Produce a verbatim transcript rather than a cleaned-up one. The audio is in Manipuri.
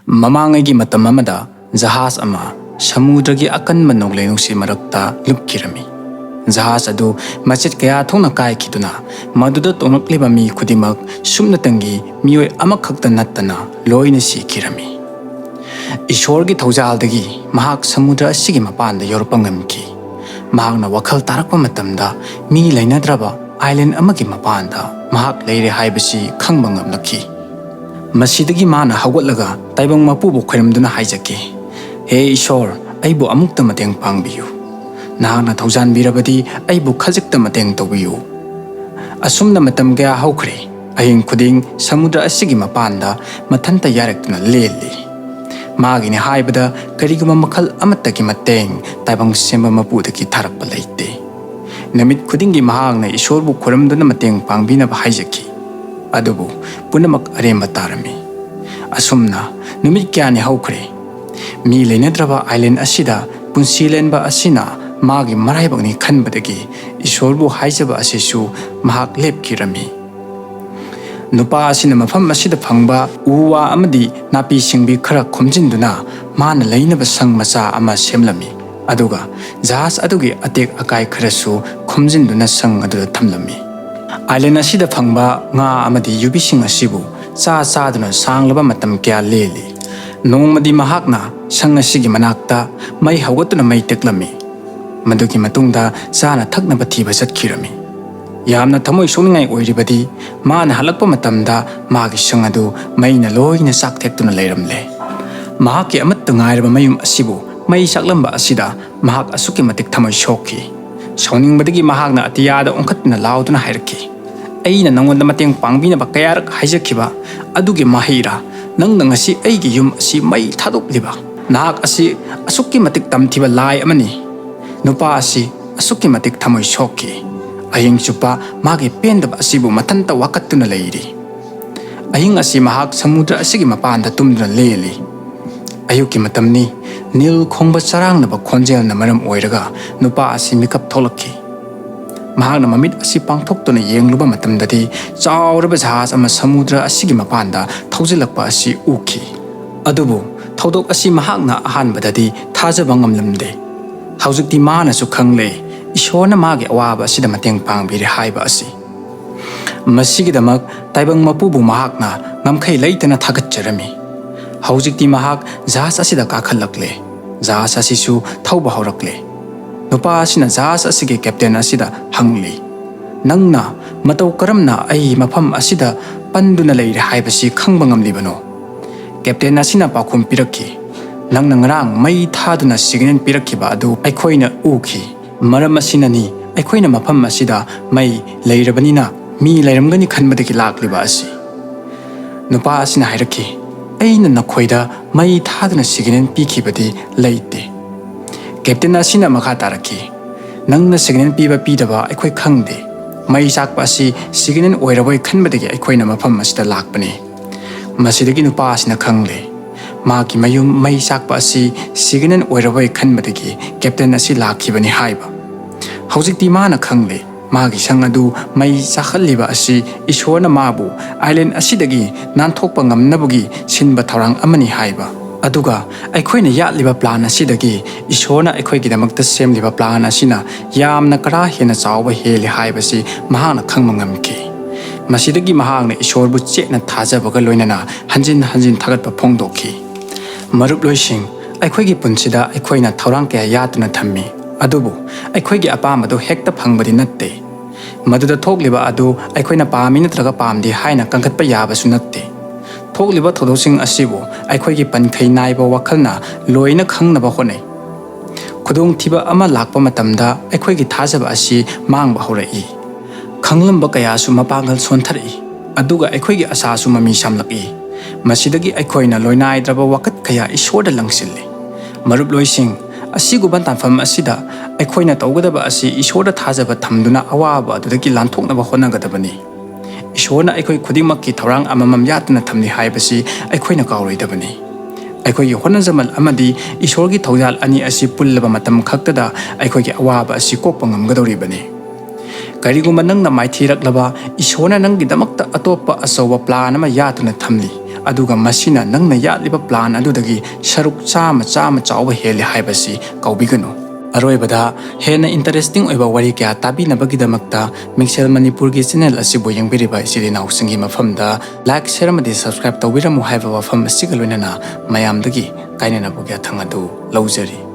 ꯃꯃꯥꯡꯉꯩꯒꯤ ꯃꯇꯝ ꯑꯃꯗ ꯖꯍꯥꯖ ꯑꯃ ꯁꯃꯨꯗ꯭ꯔꯒꯤ ꯑꯀꯟꯕ ꯅꯣꯡꯂꯩ ꯅꯨꯡꯁꯤꯠ ꯃꯔꯛꯇ ꯂꯨꯞꯈꯤꯔꯝꯃꯤ꯫ ꯖꯍꯥꯖ ꯑꯗꯨ ꯃꯆꯦꯠ ꯀꯌꯥ ꯊꯣꯛꯅ ꯀꯥꯏꯈꯤꯗꯨꯅ ꯃꯗꯨꯗ ꯇꯣꯡꯂꯛꯂꯤꯕ ꯃꯤ ꯈꯨꯗꯤꯡꯃꯛ ꯁꯨꯞꯅꯇꯪꯒꯤ ꯃꯤꯑꯣꯏ ꯑꯃꯈꯛꯇ ꯅꯠꯇꯅ ꯂꯣꯏꯅ ꯁꯤꯈꯤꯔꯝꯃꯤ꯫ ꯏꯁꯣꯔꯒꯤ ꯊꯧꯖꯥꯜꯗꯒꯤ ꯃꯍꯥꯛ ꯁꯃꯨꯗ꯭ꯔ ꯑꯁꯤꯒꯤ ꯃꯄꯥꯟꯗ ꯌꯧꯔꯛꯄ ꯉꯝꯈꯤ꯫ ꯃꯍꯥꯛꯅ ꯋꯥꯈꯜ ꯇꯥꯔꯛꯄ ꯃꯇꯝꯗ ꯃꯤ ꯂꯩꯅꯗ꯭ꯔꯕ ꯑꯥꯏꯂꯦꯟ ꯑꯃꯒꯤ ꯃꯄꯥꯟꯗ ꯃꯍꯥꯛ ꯂꯩꯔꯦ ꯍꯥꯏꯕꯁꯤ ꯈꯪꯕ ꯉꯝꯂꯛꯈꯤ꯫ ꯃꯁꯤꯗꯒꯤ ꯃꯥꯅ ꯍꯧꯒꯠꯂꯒ ꯇꯥꯏꯕꯪ ꯃꯄꯨꯕꯨ ꯈꯣꯏꯔꯝꯗꯨꯅ ꯍꯥꯏꯖꯈꯤ, "ꯍꯦ ꯏꯁꯣꯔ, ꯑꯩꯕꯨ ꯑꯃꯨꯛꯇ ꯃꯇꯦꯡ ꯄꯥꯡꯕꯤꯌꯨ꯫ ꯅꯍꯥꯛꯅ ꯊꯧꯖꯥꯟꯕꯤꯔꯕꯗꯤ ꯑꯩꯕꯨ ꯈꯖꯤꯛꯇ ꯃꯇꯦꯡ ꯇꯧꯕꯤꯌꯨ꯫" ꯑꯁꯨꯝꯅ ꯃꯇꯝ ꯀꯌꯥ ꯍꯧꯈ꯭ꯔꯦ꯫ ꯑꯍꯤꯡ ꯈꯨꯗꯤꯡ ꯁꯃꯨꯗ꯭ꯔ ꯑꯁꯤꯒꯤ ꯃꯄꯥꯟꯗ ꯃꯊꯟꯇ ꯌꯥꯔꯛꯇꯨꯅ ꯂꯦꯜꯂꯤ꯫ ꯃꯥꯒꯤꯅꯤ ꯍꯥꯏꯕꯗ ꯀꯔꯤꯒꯨꯝꯕ ꯃꯈꯜ ꯑꯃꯠꯇꯒꯤ ꯃꯇꯦꯡ ꯇꯥꯏꯕꯪ ꯁꯦꯝꯕ ꯃꯄꯨꯗꯒꯤ ꯊꯥꯔꯛꯄ ꯂꯩꯇꯦ꯫ ꯅꯨꯃꯤꯠ ꯈꯨꯗꯤꯡꯒꯤ ꯃꯍꯥꯛꯅ ꯏꯁꯣꯔꯕꯨ ꯈꯨꯔꯨꯝꯗꯨꯅ ꯃꯇꯦꯡ ꯄꯥꯡꯕꯤꯅꯕ ꯍꯥꯏꯖꯈꯤ꯫ ꯑꯗꯨꯕꯨ ꯄꯨꯝꯅꯃꯛ ꯑꯔꯦꯝꯕ ꯇꯥꯔꯝꯃꯤ꯫ ꯑꯁꯨꯝꯅ ꯅꯨꯃꯤꯠ ꯀꯌꯥꯅꯤ ꯍꯧꯈ꯭ꯔꯦ꯫ ꯃꯤ ꯂꯩꯅꯗ꯭ꯔꯕ ꯑꯥꯏꯂꯦꯟ ꯑꯁꯤꯗ ꯄꯨꯟꯁꯤ ꯂꯦꯟꯕ ꯑꯁꯤꯅ ꯃꯥꯒꯤ ꯃꯔꯥꯏꯕꯛꯅꯤ ꯈꯟꯕꯗꯒꯤ ꯏꯁꯣꯔꯕꯨ ꯍꯥꯏꯖꯕ ꯑꯁꯤꯁꯨ ꯃꯍꯥꯛ ꯂꯦꯞꯈꯤꯔꯝꯃꯤ꯫ ꯅꯨꯄꯥ ꯑꯁꯤꯅ ꯃꯐꯝ ꯑꯁꯤꯗ ꯐꯪꯕ ꯎ ꯋꯥ ꯑꯃꯗꯤ ꯅꯥꯄꯤ ꯁꯤꯡꯕꯤ ꯈꯔ ꯈꯣꯝꯖꯤꯟꯗꯨꯅ ꯃꯥꯅ ꯂꯩꯅꯕ ꯁꯪ ꯃꯆꯥ ꯑꯃ ꯁꯦꯝꯂꯝꯃꯤ꯫ ꯑꯗꯨꯒ ꯖꯍꯥꯖ ꯑꯗꯨꯒꯤ ꯑꯇꯦꯛ ꯑꯀꯥꯏ ꯈꯔꯁꯨ ꯈꯣꯝꯖꯤꯟꯗꯨꯅ ꯁꯪ ꯑꯗꯨꯗ ꯊꯝꯂꯝꯃꯤ꯫ ꯑꯥꯏꯂꯦꯟ ꯑꯁꯤꯗ ꯐꯪꯕ ꯉꯥ ꯑꯃꯗꯤ ꯌꯨꯕꯤꯁꯤꯡ ꯑꯁꯤꯕꯨ ꯆꯥ ꯆꯥꯗꯨꯅ ꯁꯥꯡꯂꯕ ꯃꯇꯝ ꯀꯌꯥ ꯂꯦꯜꯂꯤ꯫ ꯅꯣꯡꯃꯗꯤ ꯃꯍꯥꯛꯅ ꯁꯪ ꯑꯁꯤꯒꯤ ꯃꯅꯥꯛꯇ ꯃꯩ ꯍꯧꯒꯠꯇꯨꯅ ꯃꯩ ꯇꯦꯛꯂꯝꯃꯤ꯫ ꯃꯗꯨꯒꯤ ꯃꯇꯨꯡꯗ ꯆꯥꯅ ꯊꯛꯅꯕ ꯊꯤꯕ ꯆꯠꯈꯤꯔꯝꯃꯤ꯫ ꯌꯥꯝꯅ ꯊꯃꯣꯏ ꯁꯣꯛꯅꯤꯡꯉꯥꯏ ꯑꯣꯏꯔꯤꯕꯗꯤ, ꯃꯥꯅ ꯍꯜꯂꯛꯄ ꯃꯇꯝꯗ ꯃꯥꯒꯤ ꯁꯪ ꯑꯗꯨ ꯃꯩꯅ ꯂꯣꯏꯅ ꯆꯥꯛꯊꯦꯛꯇꯨꯅ ꯂꯩꯔꯝꯂꯦ꯫ ꯃꯍꯥꯛꯀꯤ ꯑꯃꯠꯇ ꯉꯥꯏꯔꯕ ꯃꯌꯨꯝ ꯑꯁꯤꯕꯨ ꯃꯩ ꯆꯥꯛꯂꯝꯕ ꯑꯁꯤꯗ ꯃꯍꯥꯛ ꯑꯁꯨꯛꯀꯤ ꯃꯇꯤꯛ ꯊꯃꯣꯏ ꯁꯣꯛꯈꯤ꯫ ꯁꯥꯎꯅꯤꯡꯕꯗꯒꯤ ꯃꯍꯥꯛꯅ ꯑꯇꯤꯌꯥꯗ ꯑꯣꯟꯈꯠꯇꯨꯅ ꯂꯥꯎꯗꯨꯅ ꯍꯥꯏꯔꯛꯈꯤ, "ꯑꯩꯅ ꯅꯉꯣꯟꯗ ꯃꯇꯦꯡ ꯄꯥꯡꯕꯤꯅꯕ ꯀꯌꯥꯔꯛ ꯍꯥꯏꯖꯈꯤꯕ ꯑꯗꯨꯒꯤ ꯃꯍꯩꯔꯥ ꯅꯪꯅ ꯉꯁꯤ ꯑꯩꯒꯤ ꯌꯨꯝ ꯑꯁꯤ ꯃꯩ ꯊꯥꯗꯣꯛꯂꯤꯕ? ꯅꯍꯥꯛ ꯑꯁꯤ ꯑꯁꯨꯛꯀꯤ ꯃꯇꯤꯛ ꯇꯝꯊꯤꯕ ꯂꯥꯏ ꯑꯃꯅꯤ꯫" ꯅꯨꯄꯥ ꯑꯁꯤ ꯑꯁꯨꯛꯀꯤ ꯃꯇꯤꯛ ꯊꯃꯣꯏ ꯁꯣꯛꯈꯤ꯫ ꯑꯍꯤꯡ ꯆꯨꯞꯄ ꯃꯥꯒꯤ ꯄꯦꯟꯗꯕ ꯑꯁꯤꯕꯨ ꯃꯊꯟꯇ ꯋꯥꯀꯠꯇꯨꯅ ꯂꯩꯔꯤ꯫ ꯑꯍꯤꯡ ꯑꯁꯤ ꯃꯍꯥꯛ ꯁꯃꯨꯗ꯭ꯔ ꯑꯁꯤꯒꯤ ꯃꯄꯥꯟꯗ ꯇꯨꯝꯗꯨꯅ ꯂꯦꯜꯂꯤ꯫ ꯑꯌꯨꯛꯀꯤ ꯃꯇꯝꯅꯤ꯫ ꯅꯤꯜ ꯈꯣꯡꯕ ꯆꯔꯥꯡꯅꯕ ꯈꯣꯟꯖꯦꯜꯅ ꯃꯔꯝ ꯑꯣꯏꯔꯒ ꯅꯨꯄꯥ ꯑꯁꯤ ꯃꯤꯀꯞ ꯊꯣꯛꯂꯛꯈꯤ꯫ ꯃꯍꯥꯛꯅ ꯃꯃꯤꯠ ꯑꯁꯤ ꯄꯥꯡꯊꯣꯛꯇꯨꯅ ꯌꯦꯡꯂꯨꯕ ꯃꯇꯝꯗꯗꯤ ꯆꯥꯎꯔꯕ ꯖꯍꯥꯖ ꯑꯃ ꯁꯃꯨꯗ꯭ꯔ ꯑꯁꯤꯒꯤ ꯃꯄꯥꯟꯗ ꯊꯧꯖꯤꯜꯂꯛꯄ ꯑꯁꯤ ꯎꯈꯤ꯫ ꯑꯗꯨꯕꯨ ꯊꯧꯗꯣꯛ ꯑꯁꯤ ꯃꯍꯥꯛꯅ ꯑꯍꯥꯟꯕꯗꯗꯤ ꯊꯥꯖꯕ ꯉꯝꯂꯝꯗꯦ꯫ ꯍꯧꯖꯤꯛꯇꯤ ꯃꯥꯅꯁꯨ ꯈꯪꯂꯦ, ꯏꯁꯣꯔꯅ ꯃꯥꯒꯤ ꯑꯋꯥꯕ ꯑꯁꯤꯗ ꯃꯇꯦꯡ ꯄꯥꯡꯕꯤꯔꯦ ꯍꯥꯏꯕ ꯑꯁꯤ꯫ ꯃꯁꯤꯒꯤꯗꯃꯛ ꯇꯥꯏꯕꯪ ꯃꯄꯨꯕꯨ ꯃꯍꯥꯛꯅ ꯉꯝꯈꯩ ꯂꯩꯇꯅ ꯊꯥꯒꯠꯆꯔꯝꯃꯤ꯫ ꯍꯧꯖꯤꯛꯇꯤ ꯃꯍꯥꯛ ꯖꯍꯥꯖ ꯑꯁꯤꯗ ꯀꯥꯈꯠꯂꯛꯂꯦ꯫ ꯖꯍꯥꯖ ꯑꯁꯤꯁꯨ ꯊꯧꯕ ꯍꯧꯔꯛꯂꯦ꯫ ꯅꯨꯄꯥ ꯑꯁꯤꯅ ꯖꯍꯥꯖ ꯑꯁꯤꯒꯤ ꯀꯦꯞꯇꯦꯟ ꯑꯁꯤꯗ ꯍꯪꯂꯤ, "ꯅꯪꯅ ꯃꯇꯧ ꯀꯔꯝꯅ ꯑꯩ ꯃꯐꯝ ꯑꯁꯤꯗ ꯄꯟꯗꯨꯅ ꯂꯩꯔꯦ ꯍꯥꯏꯕꯁꯤ ꯈꯪꯕ ꯉꯝꯂꯤꯕꯅꯣ?" ꯀꯦꯞꯇꯦꯟ ꯑꯁꯤꯅ ꯄꯥꯎꯈꯨꯝ ꯄꯤꯔꯛꯈꯤ, "ꯅꯪꯅ ꯉꯔꯥꯡ ꯃꯩ ꯊꯥꯗꯨꯅ ꯁꯤꯒꯅꯦꯜ ꯄꯤꯔꯛꯈꯤꯕ ꯑꯗꯨ ꯑꯩꯈꯣꯏꯅ ꯎꯈꯤ꯫ ꯃꯔꯝ ꯑꯁꯤꯅꯅꯤ ꯑꯩꯈꯣꯏꯅ ꯃꯐꯝ ꯑꯁꯤꯗ ꯃꯩ ꯂꯩꯔꯕꯅꯤꯅ ꯃꯤ ꯂꯩꯔꯝꯒꯅꯤ ꯈꯟꯕꯗꯒꯤ ꯂꯥꯛꯂꯤꯕ ꯑꯁꯤ꯫" ꯅꯨꯄꯥ ꯑꯁꯤꯅ ꯍꯥꯏꯔꯛꯈꯤ, "ꯑꯩꯅ ꯅꯈꯣꯏꯗ ꯃꯩ ꯊꯥꯗꯨꯅ ꯁꯤꯒꯅꯦꯜ ꯄꯤꯈꯤꯕꯗꯤ ꯂꯩꯇꯦ꯫" ꯀꯦꯞꯇꯦꯟ ꯑꯁꯤꯅ ꯃꯈꯥ ꯇꯥꯔꯛꯈꯤ, "ꯅꯪꯅ ꯁꯤꯒꯅꯦꯜ ꯄꯤꯕ ꯄꯤꯗꯕ ꯑꯩꯈꯣꯏ ꯈꯪꯗꯦ꯫ ꯃꯩ ꯆꯥꯛꯄ ꯑꯁꯤ ꯁꯤꯒꯅꯦꯜ ꯑꯣꯏꯔꯕꯣꯏ ꯈꯟꯕꯗꯒꯤ ꯑꯩꯈꯣꯏꯅ ꯃꯐꯝ ꯑꯁꯤꯗ ꯂꯥꯛꯄꯅꯤ꯫" ꯃꯁꯤꯗꯒꯤ ꯅꯨꯄꯥ ꯑꯁꯤꯅ ꯈꯪꯂꯦ, ꯃꯥꯒꯤ ꯃꯌꯨꯝ ꯃꯩ ꯆꯥꯛꯄ ꯑꯁꯤ ꯁꯤꯒꯅꯦꯜ ꯑꯣꯏꯔꯕꯣꯏ ꯈꯟꯕꯗꯒꯤ ꯀꯦꯞꯇꯦꯟ ꯑꯁꯤ ꯂꯥꯛꯈꯤꯕꯅꯤ ꯍꯥꯏꯕ꯫ ꯍꯧꯖꯤꯛꯇꯤ ꯃꯥꯅ ꯈꯪꯂꯦ, ꯃꯥꯒꯤ ꯁꯪ ꯑꯗꯨ ꯃꯩ ꯆꯥꯛꯍꯜꯂꯤꯕ ꯑꯁꯤ ꯏꯁꯣꯔꯅ ꯃꯥꯕꯨ ꯑꯥꯏꯂꯦꯟ ꯑꯁꯤꯗꯒꯤ ꯅꯥꯟꯊꯣꯛꯄ ꯉꯝꯅꯕꯒꯤ ꯁꯤꯟꯕ ꯊꯧꯔꯥꯡ ꯑꯃꯅꯤ ꯍꯥꯏꯕ꯫ ꯑꯗꯨꯒ ꯑꯩꯈꯣꯏꯅ ꯌꯥꯠꯂꯤꯕ ꯄ꯭ꯂꯥꯟ ꯑꯁꯤꯗꯒꯤ ꯏꯁꯣꯔꯅ ꯑꯩꯈꯣꯏꯒꯤꯗꯃꯛꯇ ꯁꯦꯝꯂꯤꯕ ꯄ꯭ꯂꯥꯟ ꯑꯁꯤꯅ ꯌꯥꯝꯅ ꯀꯔꯥ ꯍꯦꯟꯅ ꯆꯥꯎꯕ ꯍꯦꯜꯂꯤ ꯍꯥꯏꯕꯁꯤ ꯃꯍꯥꯛꯅ ꯈꯪꯕ ꯉꯝꯈꯤ꯫ ꯃꯁꯤꯗꯒꯤ ꯃꯍꯥꯛꯅ ꯏꯁꯣꯔꯕꯨ ꯆꯦꯠꯅ ꯊꯥꯖꯕꯒ ꯂꯣꯏꯅꯅ ꯍꯟꯖꯤꯟ ꯍꯟꯖꯤꯟ ꯊꯥꯒꯠꯄ ꯐꯣꯡꯗꯣꯛꯈꯤ꯫ ꯃꯔꯨꯞꯂꯣꯏꯁꯤꯡ, ꯑꯩꯈꯣꯏꯒꯤ ꯄꯨꯟꯁꯤꯗ ꯑꯩꯈꯣꯏꯅ ꯊꯧꯔꯥꯡ ꯀꯌꯥ ꯌꯥꯠꯇꯨꯅ ꯊꯝꯃꯤ, ꯑꯗꯨꯕꯨ ꯑꯩꯈꯣꯏꯒꯤ ꯑꯄꯥꯝꯕꯗꯨ ꯍꯦꯛꯇ ꯐꯪꯕꯗꯤ ꯅꯠꯇꯦ꯫ ꯃꯗꯨꯗ ꯊꯣꯛꯂꯤꯕ ꯑꯗꯨ ꯑꯩꯈꯣꯏꯅ ꯄꯥꯝꯃꯤ ꯅꯠꯇ꯭ꯔꯒ ꯄꯥꯝꯗꯦ ꯍꯥꯏꯅ ꯀꯟꯈꯠꯄ ꯌꯥꯕꯁꯨ ꯅꯠꯇꯦ꯫ ꯊꯣꯛꯂꯤꯕ ꯊꯧꯗꯣꯛꯁꯤꯡ ꯑꯁꯤꯕꯨ ꯑꯩꯈꯣꯏꯒꯤ ꯄꯟꯈꯩ ꯅꯥꯏꯕ ꯋꯥꯈꯜꯅ ꯂꯣꯏꯅ ꯈꯪꯅꯕ ꯍꯣꯠꯅꯩ꯫ ꯈꯨꯗꯣꯡꯊꯤꯕ ꯑꯃ ꯂꯥꯛꯄ ꯃꯇꯝꯗ ꯑꯩꯈꯣꯏꯒꯤ ꯊꯥꯖꯕ ꯑꯁꯤ ꯃꯥꯡꯕ ꯍꯧꯔꯛꯏ꯫ ꯈꯪꯂꯝꯕ ꯀꯌꯥꯁꯨ ꯃꯄꯥꯡꯒꯜ ꯁꯣꯟꯊꯔꯛꯏ, ꯑꯗꯨꯒ ꯑꯩꯈꯣꯏꯒꯤ ꯑꯁꯥꯁꯨ ꯃꯃꯤ ꯁꯥꯝꯂꯛꯏ꯫ ꯃꯁꯤꯗꯒꯤ ꯑꯩꯈꯣꯏꯅ ꯂꯣꯏꯅꯥꯏꯗ꯭ꯔꯕ ꯋꯥꯀꯠ ꯀꯌꯥ ꯏꯁꯣꯔꯗ ꯂꯪꯁꯤꯜꯂꯤ꯫ ꯃꯔꯨꯞꯂꯣꯏꯁꯤꯡ, ꯑꯁꯤꯒꯨꯝꯕ ꯇꯥꯟꯐꯝ ꯑꯁꯤꯗ ꯑꯩꯈꯣꯏꯅ ꯇꯧꯒꯗꯕ ꯑꯁꯤ ꯏꯁꯣꯔꯗ ꯊꯥꯖꯕ ꯊꯝꯗꯨꯅ ꯑꯋꯥꯕ ꯑꯗꯨꯗꯒꯤ ꯂꯥꯟꯊꯣꯛꯅꯕ ꯍꯣꯠꯅꯒꯗꯕꯅꯤ꯫ ꯏꯁꯣꯔꯅ ꯑꯩꯈꯣꯏ ꯈꯨꯗꯤꯡꯃꯛꯀꯤ ꯊꯧꯔꯥꯡ ꯑꯃꯃꯝ ꯌꯥꯠꯇꯨꯅ ꯊꯝꯂꯤ ꯍꯥꯏꯕꯁꯤ ꯑꯩꯈꯣꯏꯅ ꯀꯥꯎꯔꯣꯏꯗꯕꯅꯤ꯫ ꯑꯩꯈꯣꯏꯒꯤ ꯍꯣꯠꯅꯖꯃꯜ ꯑꯃꯗꯤ ꯏꯁꯣꯔꯒꯤ ꯊꯧꯖꯥꯜ ꯑꯅꯤ ꯑꯁꯤ ꯄꯨꯜꯂꯕ ꯃꯇꯝ ꯈꯛꯇꯗ ꯑꯩꯈꯣꯏꯒꯤ ꯑꯋꯥꯕ ꯑꯁꯤ ꯀꯣꯛꯄ ꯉꯝꯒꯗꯧꯔꯤꯕꯅꯤ꯫ ꯀꯔꯤꯒꯨꯝꯕ ꯅꯪꯅ ꯃꯥꯏꯊꯤꯔꯛꯂꯕ, ꯏꯁꯣꯔꯅ ꯅꯪꯒꯤꯗꯃꯛꯇ ꯑꯇꯣꯞꯄ ꯑꯆꯧꯕ ꯄ꯭ꯂꯥꯟ ꯑꯃ ꯌꯥꯠꯇꯨꯅ ꯊꯝꯂꯤ, ꯑꯗꯨꯒ ꯃꯁꯤꯅ ꯅꯪꯅ ꯌꯥꯠꯂꯤꯕ plan ꯑꯗꯨꯗꯒꯤ ꯁꯔꯨꯛ ꯆꯥꯝꯃ, ꯆꯥꯝꯃ ꯆꯥꯎꯕ ꯍꯦꯜꯂꯤ ꯍꯥꯏꯕꯁꯤ ꯀꯥꯎꯕꯤꯒꯅꯨ꯫ ꯑꯔꯣꯏꯕꯗ, ꯍꯦꯟꯅ interesting ꯑꯣꯏꯕ ꯋꯥꯔꯤ ꯀꯌꯥ ꯇꯥꯕꯤꯅꯕꯒꯤꯗꯃꯛꯇ ꯃꯤꯡꯁꯦꯜ ꯃꯅꯤꯄꯨꯔꯒꯤ channel ꯑꯁꯤꯕꯨ ꯌꯦꯡꯕꯤꯔꯤꯕ ꯏꯆꯤꯜ ꯏꯅꯥꯎꯁꯤꯡꯒꯤ ꯃꯐꯝꯗ like, share ꯑꯃꯗꯤ subscribe ꯇꯧꯕꯤꯔꯝꯃꯨ ꯍꯥꯏꯕ ꯋꯥꯐꯝ ꯑꯁꯤꯒ ꯂꯣꯏꯅꯅ ꯃꯌꯥꯝꯗꯒꯤ ꯀꯥꯏꯅꯅꯕꯒꯤ ꯌꯥꯊꯪ ꯑꯗꯨ ꯂꯧꯖꯔꯤ꯫